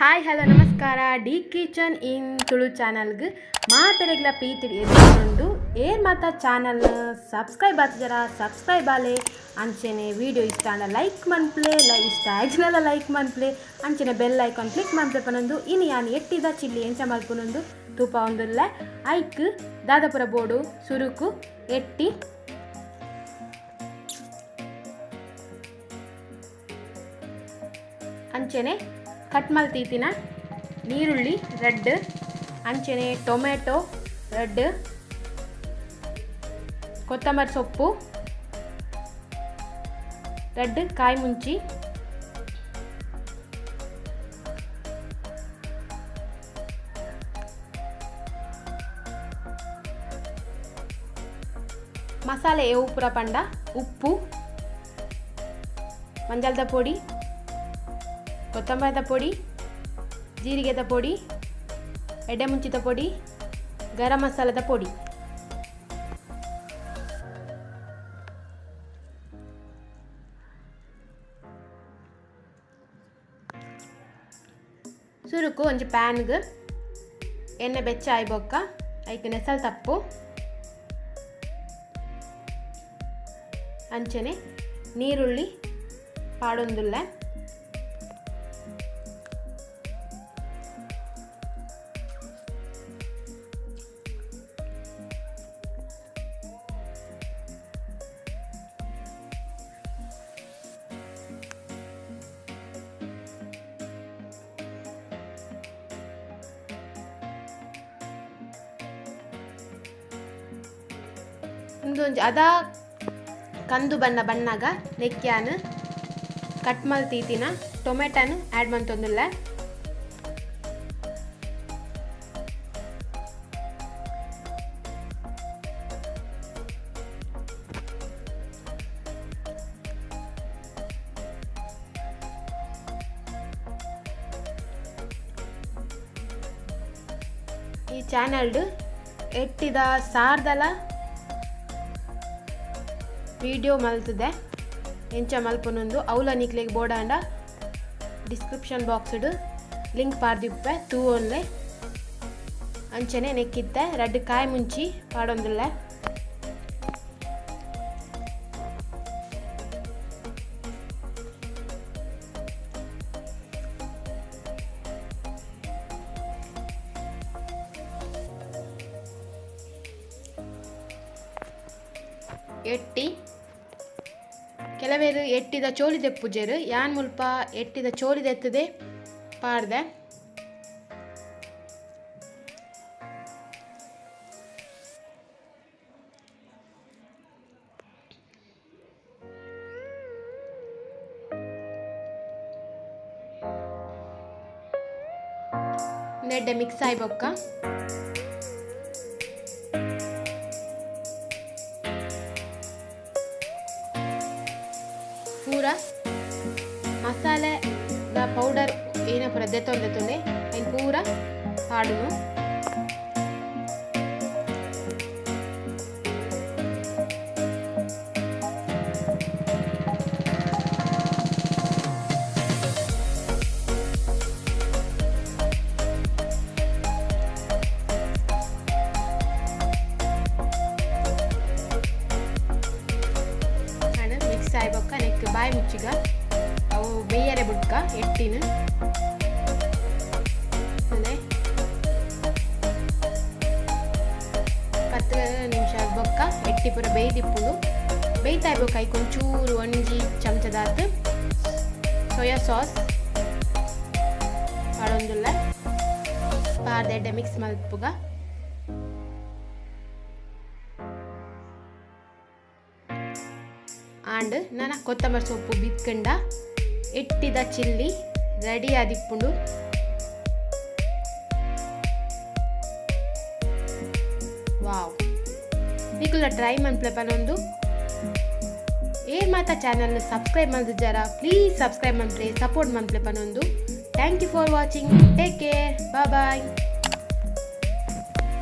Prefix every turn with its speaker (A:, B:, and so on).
A: Hi hello ನಮಸ್ಕಾರ. D kitchen ಇನ್ ತುಳು ಚಾನಲ್ಗೆ ಮಾತೆರೆಗ್ಲ ಪ್ರೀತಿ ಎದುರುಂಡು. ಏರ್ ಮಾತ ಚಾನಲ್ ಸಬ್ಸ್ಕ್ರೈಬ್ ಆತಿಜರ, ಸಬ್ಸ್ಕ್ರೈಬ್ ಆಲೆ. ಅಂಚೆನೆ ವಿಡಿಯೋ ಇಷ್ಟ ಆಂಡ ಲೈಕ್ ಮನ್ಪ್ಲೆ, ಇಷ್ಟ ಆಯ್ಜನಲ ಲೈಕ್ ಮನ್ಪ್ಲೆ. ಅಂಚೆನೆ ಬೆಲ್ ಐಕಾನ್ ಕ್ಲಿಕ್ ಮನ್ಪ್ಲೆ ಪನೊಂದು ಇನಿ ಯಾನ್ ಎಟ್ಟಿದ ಚಿಲ್ಲಿ ಎಂಚ ಮಲ್ಪುನೊಂದು ತೂಪ ಒಂದುಲ್ಲ. ಐಕ್ ದಾದಪುರ ಬೋಡು. ಸುರುಕು ಎಟ್ಟಿ, ಅಂಚೆನೆ ಕಟ್ ಮಲ್ತೀತಿನ ನೀರುಳ್ಳಿ ರೆಡ್, ಅಂಚೆನೆ ಟೊಮೆಟೊ ರೆಡ್, ಕೊತ್ತಂಬರಿ ಸೊಪ್ಪು ರೆಡ್, ಕಾಯಿ ಮುಂಚಿ, ಮಸಾಲೆ ಏವು ಪೂರ ಪಂಡ ಉಪ್ಪು, ಮಂಜಲ್ದ ಪೊಡಿ, ಕೊತ್ತಂಬರಿದ ಪೊಡಿ, ಜೀರಿಗೆದ ಪೊಡಿ, ಎಡ್ಡೆ ಮುಂಚಿದ ಪೊಡಿ, ಗರಂ ಮಸಾಲದ ಪೊಡಿ. ಸುರುಕು ಒಂಜಿ ಪ್ಯಾನ್ಗ್ ಎಣ್ಣೆ ಬೆಚ್ಚ ಆಯ್ಬೊಕ್ಕ ಐಕ್ ನೆಸಲ್ ತಪ್ಪು, ಅಂಚನೆ ನೀರುಳ್ಳಿ ಪಾಡೊಂದುಲ್ಲೆ. ಉಂದೊಂಜಿ ಅದ ಕಂದು ಬಣ್ಣ ಬಣ್ಣಗ ನೆಕ್ಯಾನ್ ಕಟ್ ಮಲ್ತೀತಿನ ಟೊಮೆಟೊನ್ ಆ್ಯಡ್ ಮಂತೊಂದುಲ್ಲೆ. ಈ ಚಾನಲ್ಡ್ ಎಟ್ಟಿದ ಸಾರ್ದಲ ವಿಡಿಯೋ ಮಲ್ತದೆ, ಎಂಚ ಮಲ್ಪುನೊಂದು. ಅವ್ಲ ನಿಕ್ಲೆಗ್ ಬೋಡಾಂಡ ಡಿಸ್ಕ್ರಿಪ್ಷನ್ ಬಾಕ್ಸ್ಡ್ ಲಿಂಕ್ ಪಾರ್ದಿಪ್ಪೆ, ತೂವೊನ್ಲೆ. ಅಂಚನೆ ನೆಕ್ಕಿತ್ತೆ ರಡ್ಡ್ ಕಾಯಿ ಮುಂಚಿ ಪಾಡೊಂದುಲ್ಲೆ. ಎಟ್ಟಿ ಕೆಲವೇರು ಎಟ್ಟಿದ ಚೋಲಿ ದೆಪ್ಪುಜೆರ್. ಯಾನ್ ಮುಲ್ಪ ಎಟ್ಟಿದ ಚೋಲಿ ದೆತ್ತದೆ ಪಾಡ್ದೆ. ನೆಡ್ಡೆ ಮಿಕ್ಸ್ ಆಯ್ಬೊಕ್ಕ ಪೂರ ಮಸಾಲೆ ದ ಪೌಡರ್ ಏನ ಪೂರ ದೆತ್ತೊಂದು ದೆತ್ತೊಂದೆ ಐನ್ ಪೂರ ಪಾಡುನು. ಮಿಕ್ಸ್ ಆಯ್ಬೊಕ್ಕ ನೆಕ್ ಬಾಯಿ ಮುಚ್ಚಿಗ, ಅವು ಬೇಯರೆ ಬುಡ್ಕ ಎಟ್ಟಿನ. ಅದೇ 10 ನಿಮಿಷ ಬೊಕ್ಕ ಎಟ್ಟಿ ಪೂರ ಬೇಯ್ದಿಪ್ಪುಂಡು. ಬೇಯ್ತಾ ಬೊಕ್ಕ ಐಕ್ ಒಂಚೂರು ಒಂಜಿ ಚಮಚದಾತ್ ಸೋಯಾ ಸಾಸ್ ಪಾಡೊಂದುಲ್ಲ. ಪಾರ್ದ್ ಎಡ್ಡೆ ಮಿಕ್ಸ್ ಮಲ್ಪುಗ. ಆಂಡ್ ನನ ಕೊತ್ತಂಬರಿ ಸೊಪ್ಪು ಬಿತ್ಕಂಡ ಎಟ್ಟಿದ ಚಿಲ್ಲಿ ರೆಡಿ ಆದಿಪ್ಪುಂಡು. ವಾವ್, ನಿಕುಲ ಟ್ರೈ ಮನ್ಪ್ಲೆ ಪನೊಂದು. ಏರ್ ಮಾತ ಚಾನಲ್ ಸಬ್ಸ್ಕ್ರೈಬ್ ಮಲ್ದಿಜಾರ, ಪ್ಲೀಸ್ ಸಬ್ಸ್ಕ್ರೈಬ್ ಮನ್ಪ್ಲೆ, ಸಪೋರ್ಟ್ ಮನ್ಪ್ಲೆ ಪನೊಂದು. Thank you for watching. Take care. Bye.